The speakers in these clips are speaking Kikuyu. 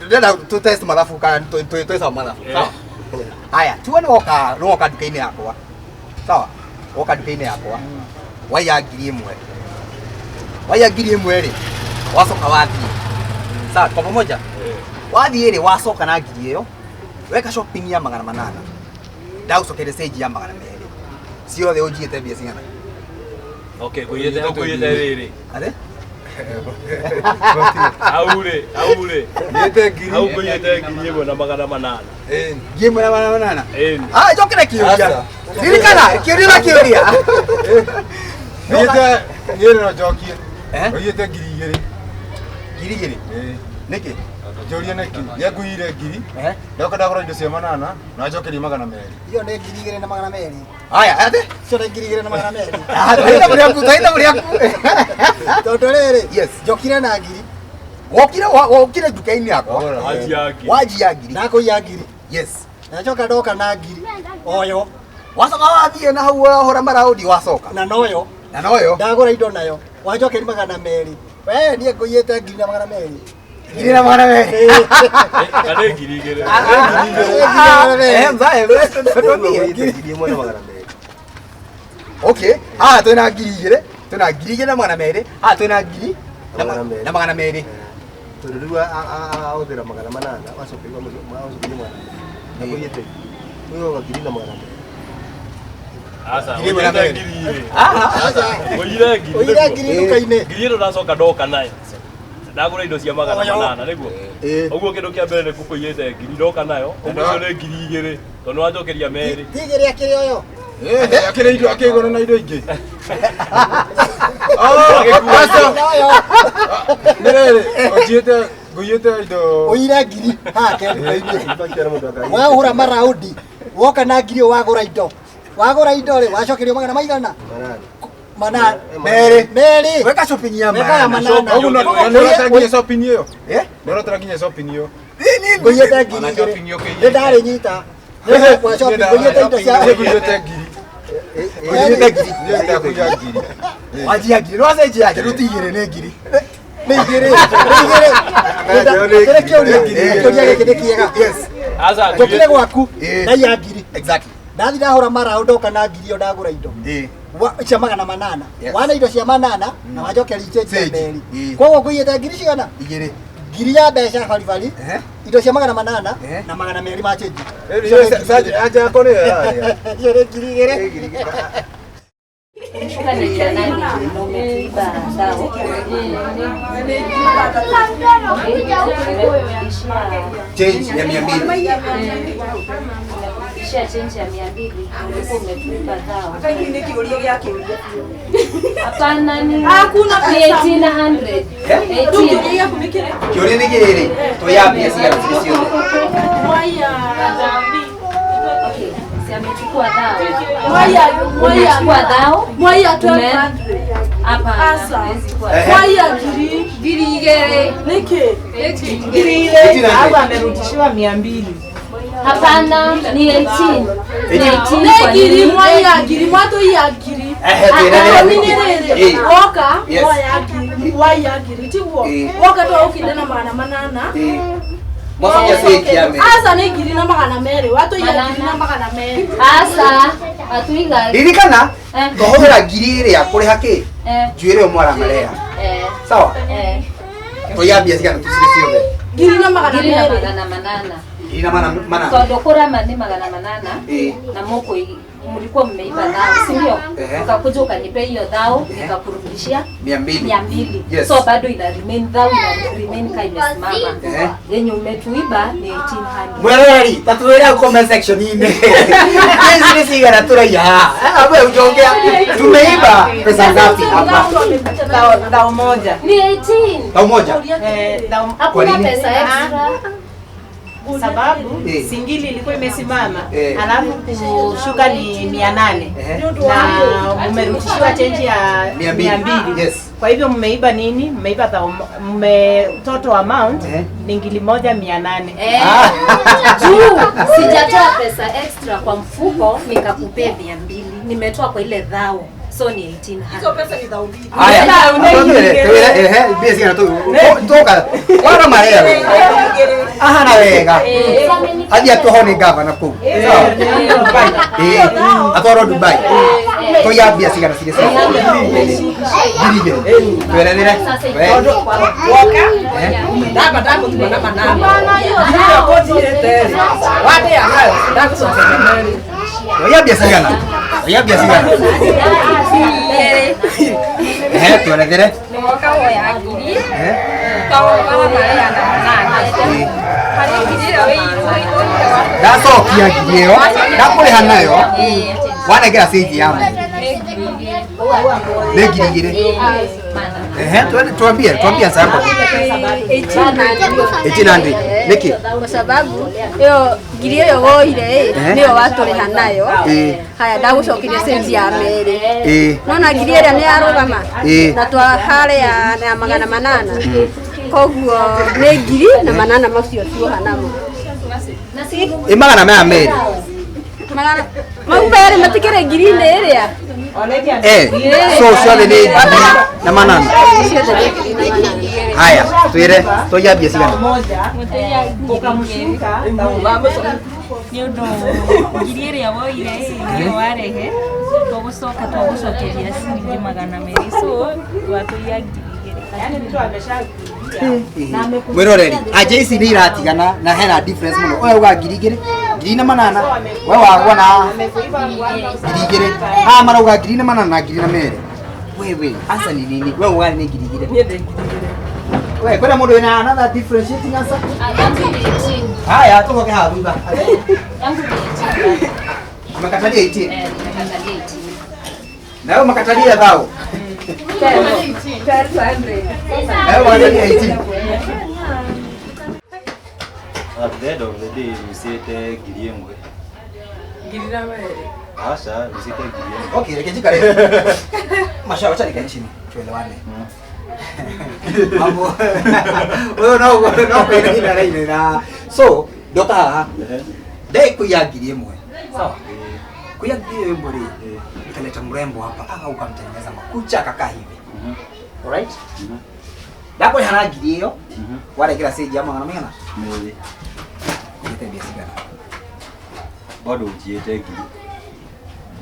Ndĩrenda tũ test mathabu kana twĩsawa mathabu. Sawa. Haya, tuone woka woka nduka-inĩ yakwa. Sawa. Woka nduka-inĩ yakwa. Waiya 1000. Waiya 1000 rĩ, wacoka wathiĩ. Sawa, kwa pamoja? Wathiĩ rĩ, wacoka na ngiri ĩyo, weka shopping ya 800. Ndagũcokeria change ya 200. Ciothe ũnjiyĩte mbia cigana? Okay, ngũiyĩte ngũiyĩte rĩrĩ. Atĩ? Hau rĩ, hau rĩ. Ngũiyĩte ngiri. Hau ngũiyĩte 1800. 1800? Ĩni. Ah, njokere kĩũria. Aca. Ririkana, kĩũria na kĩũria. Ngũiyĩte niĩ no njokie. Eh? Ngũiyĩte 2000. 2000? Ĩĩ. Nĩkĩ? Njũrie nĩkĩ? Nĩngũiyire ngiri. Eh? Ndoka ndagũra indo cia manana na njokeria 200. Iyo nĩ 2200. Haya, atĩ? Icio nĩ 2200. Ah, twaitha mũrĩaku, twaitha mũrĩaku. Tondũ rĩrĩ, Yes. njokire na ngiri. Wokire wokire nduka-inĩ yakwa. Wanjia ngiri. Wanjia ngiri. Ndakũiya ngiri. Yes. Na njoka ndoka na ngiri. Oyo. Wacoka wathiĩ na hau wahũra maraũndi wacoka. Na noyo. Na noyo. Ndagũra indo nayo. Wanjokeria 200. We niĩ ngũiyĩte 1200. 1200. Kana 2000. Eh, mzae, Ngũiyĩte 1200. Okay, haha twĩna 2000, twĩna 2200, haha twĩna ngiri Na 200. na 200. Tondũ rĩu ahũthĩra 800 wacokeria 200. Ngũiyĩte ngũiyĩte 1200. Aca, Ngiri ĩmwe na ngũiyĩte merĩ. 2000. Aha. Ngũiyire ngiri. Ũiyire ngiri nduka-inĩ. Ngiri ĩno ndacoka ndoka nayo. Ndagũra indo cia 800 nĩguo. Ĩĩ. Ũguo kĩndũ kĩa mbere nĩ ngũkũiyĩte ngiri ndoka nayo. Ũguo ũcio nĩ 2000 tondũ nĩ wanjokeria merĩ. Ti igĩrĩ akĩrĩ oyo. Ĩĩ, akĩrĩ indo akĩgũra na indo ingĩ. Agĩkua Aca. Noyo. Nĩ rĩrĩ, ũnjiyĩte ngũiyĩte indo. Ũiyire ngiri haha nduka-inĩ. Wahũra maraũndi. Woka na ngiri ĩyo wagũra indo. Wagũra indo rĩ, wacokerio magana maigana? Manana. Merĩ. Merĩ. Weka shopping ya Weka ya manana. manana. Ũguo nĩ ũrotera nginya shopping ĩyo? Eh? Nĩ ũrotera nginya shopping ĩyo? Ngũiyĩte ngiri Ona igĩrĩ. shopping ĩyo kĩiyĩte. Nĩ ndarĩnyita. Nĩ kwa shopping ngũiyĩte indo cia. Niĩ ngũiyĩte ngiri. Ngũiyĩte ngiri. Niĩ ndakũiya ngiri. Wanjia ngiri, nĩwacenjia rĩu ti igĩrĩ nĩ ngiri. Nĩ igĩrĩ. Nĩ igĩrĩ. Kĩrĩ kĩũria. Kĩũria gĩkĩ nĩ kĩega. Yes. Aca, Njokire gwaku Ĩĩ. ndaiya ngiri. Exactly. Ndathi ndahũra maraũ ndoka na ngiri ĩyo ndagũra indo. Ĩĩ. Cia 800. Yes. Wana indo cia manana na wanjokeria change ya Change. merĩ. Ĩĩ. Koguo ngũiyĩte ngiri cigana? Igĩrĩ. Ngiri ya mbeca baribari. Ehe. Indo cia 800 Ehe. na 200 ma change. Anja yakwa nĩyo ĩrarĩa. Icio nĩ 2000. Shuka ni ya nani na umetuiba thao. Change ya 200. Nimekurudishia change ya 200 ulikuwa umetuiba thao. Hapana, ni Hakuna ni pesa. 1800. 18. Kĩũria nĩ kĩrĩrĩ, tũiya mbia cigana cirĩ ciothe? Okay, si amechukua thao. Umechukua thao? Mwaiya Ume- 1200. Hapana, Asa. haiwezi kuwa. Ehe. Mwaiya ngiri. 2000. Nĩkĩ? 1800. Au amerudishiwa 200. Hapana, ni 18. Ni 18 Nĩ kwa ngiri nini? mwaiya ngiri mwatũiya ngiri. Ehe, twĩra Nĩ nĩ- nĩ rĩrĩ Ĩĩ. woka Yes. woya ngiri waiya ngiri tiguo Ĩĩ. woka twaũkire na 800. Ĩĩ. Mwacokia change ya merĩ. Aca nĩ 1200 watũiya 1200. Asa, atuiga. Ririkana, Eh. twahũthĩra ngiri ĩrĩa kũrĩha kĩ? Eh, Njuĩrĩ ĩyo mwaramarera. eh, Sawa? eh. Tũiya mbia cigana tu cirĩ ciothe? 1200. 1800. 1800. Tondũ kũrama nĩ 800 Ĩĩ. na moko mlikuwa mmeiba thao, si ndio? Ehe. Ukakuja ukanipea hiyo thao Ehe. nikakurudishia 200. 200. Yes. So bado ina remain thao, ina remain ka imesimama. Ehe. Yenye umetuiba ni 1800. Mwereri, tatuwĩre hau comment section-inĩ. Hizi nĩ cigana tũraiya haha? Wewe ukiongea tumeiba pesa ngapi hapa? Thao moja. Ni 18. Thao moja. Eh, thao Kwa Hakuna nini? pesa extra. sababu Eh. singili ilikuwa imesimama Eh. alafu kushuka ni 800 Ehe. na mmerudishiwa chenji ya 200. 200. Yes. Kwa hivyo mmeiba nini? Mmeiba thao, mme total amount Eh. ni ngili moja 800. Eh. Juu sijatoa pesa extra kwa mfuko nikakupea 200. Nimetoa kwa ile dhao. So ni 1800. Hizo pesa ni thao mbili. Haya. Twire ehe mbia cigana tuka. Wara maria. Ahana wega. Athi atwohwo nĩ gavana kũu. Sawa. Ĩĩ. Atwarwo Dubai. Tũiya mbia cigana cirĩ cia 2,000. Twerethere. Tondũ woka ndamba ndagũtua na manana ĩyo kũnjirĩte rĩ wandĩa nayo ndagũcokeria merĩ. Tũiya mbia cigana. Tũiya mbia cigana. Ehe twerethere. Woka woya ngiri Ehe. ũkawoga marĩa na manana Ĩĩ. harĩ ngiri ĩrĩa wĩire Ndacokia ngiri ĩyo ndakũrĩha nayo wanengera cĩnji ya mũndũ nĩ 2,000. Ehe tuambie answer yako. 1800 nĩkĩ? Kwa sababu ĩyo ngiri ĩyo woire ĩ nĩyo watũrĩha nayo. Haya ndagũcokeria cĩnji ya merĩ. Nona ngiri ĩrĩa nĩ yarũgama na twaharĩa na 800 koguo nĩ ngiri na manana macio tuoha namo. Ĩ magana maya merĩ. Magana mau merĩ matikĩrĩ ngiri-inĩ ĩrĩa. So ciothe nĩ ngiri na manana. Haya twĩre tũiya mbia cigana. Nĩ ũndũ ngiri ĩrĩa woire ĩ nĩyo warehe tũgũcoka twagũcokeria ciringi 200 so watũiya 2,000. Mwĩroreri anja ici nĩ iratigana na hena difference mũno. Ũyũ auga 2,000 ngiri na manana we wagwa na 2,000 haha marauga ngiri na manana na ngiri na merĩ. Wewe answer ni nini? We uga nĩ 2,000. Niĩ ndĩ 2,000. We kwĩna mũndũ wĩna another differentiating answer? Haya tũcoke haha thutha. Amekatalia 18. Nimekatalia 18. Na wewe umekatalia thao. Na wewe umekatalia 18. At the end of the day, rucĩte 1,000. Ngiri na merĩ. Aca, rucĩte 1,000. Okay, reke njikare. Masha, wacha nikae chini tuelewane. Mambo. Wewe no no kwĩna ina ina. So, ndoka haha. Ndai kuiya 1,000. Sawa. Kuiya 1,000 rĩ, nikaleta mrembo hapa aka ukamtengeneza makucha akakaa hivi. Alright? Ndakũrĩha na ngiri ĩyo, warekera cĩnji ya magana maigana? Merĩ. Ngũiyĩte mbia cigana? Bado ũnjiyĩte ngiri.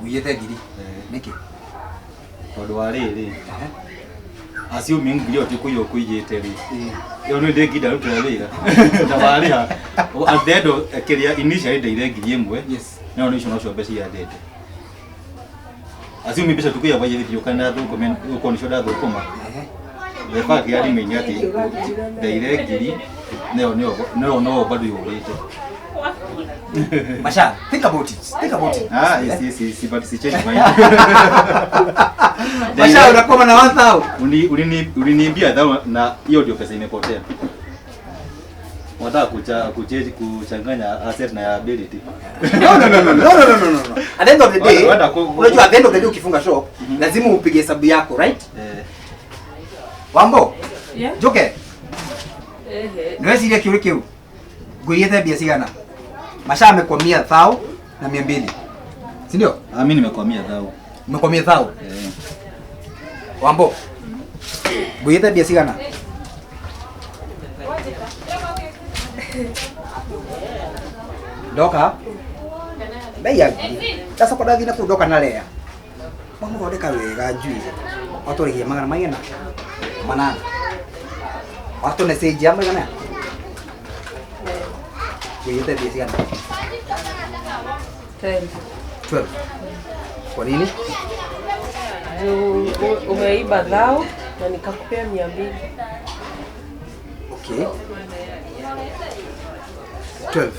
Ngũiyĩte ngiri? Nĩkĩ? Tondũ wa rĩrĩ, assuming ngiri ĩyo ti kũiya ũkũiyĩte rĩ, ĩyo nĩ ndĩ ndarutĩra wĩra na warĩha. At the end of kĩrĩa initially ndeire 1,000. Yes. No nĩ icio nocio mbeca iria ndete. Assuming mbeca tukũiya waiyĩte kana ndathũkũme ũkorwo nĩcio ndathũkũma. The fact ya remain atĩ ndeire ngiri nayo nĩyo no bado yũrĩte. Masha, think about it. Think about it. Ah, yes, yes, yes, but si change mind. Masha, unakuwa na 1000. Uliniambia thao na hiyo ndio pesa imepotea. Unataka kuchanganya asset na liability. No. At the end of the day, unajua at the end of the day ukifunga shop, lazima upige hesabu yako, right? Wambo? Yeah. Njoke. Niwecirie kĩũria kĩu. Ngũiyĩte mbia cigana? Masha amekwamia thao na 200. Si ndio? Ah, mimi nimekwamia thao. Umekwamia thao? Eh. Wambo. Ngũiyĩte mbia cigana? Ndoka. Bei ya ngiri. Ndacoka ndathiĩ na kũu ndoka na Lea. Wamũthondeka wega njuĩrĩ. Watũrĩhia magana maigana? Manana. Watũne cĩnji ya maigana? Ngũiyĩte mbia cigana? 10. 12. Kwa nini? Umeiba thao na nikakupea 200. Okay. 12.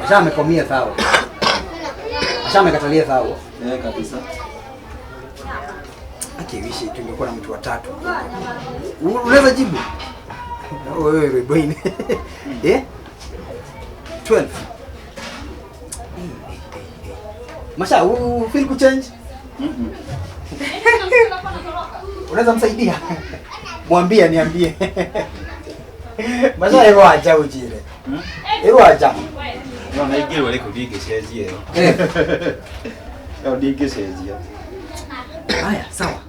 Masha amekomia thao. Masha amekatalia thao. Eh, kabisa. Akiwishi tungekuwa na mtu wa tatu. Unaweza jibu? Wewe boy. Eh? 12. Masha, u feel ku change? Unaweza msaidia? Mwambie niambie. Masha ego aja ujire. Ego aja. No na ingirwo rĩkũ ndingĩcenjia ĩyo. Ĩyo ndingĩcenjia. Haya, sawa.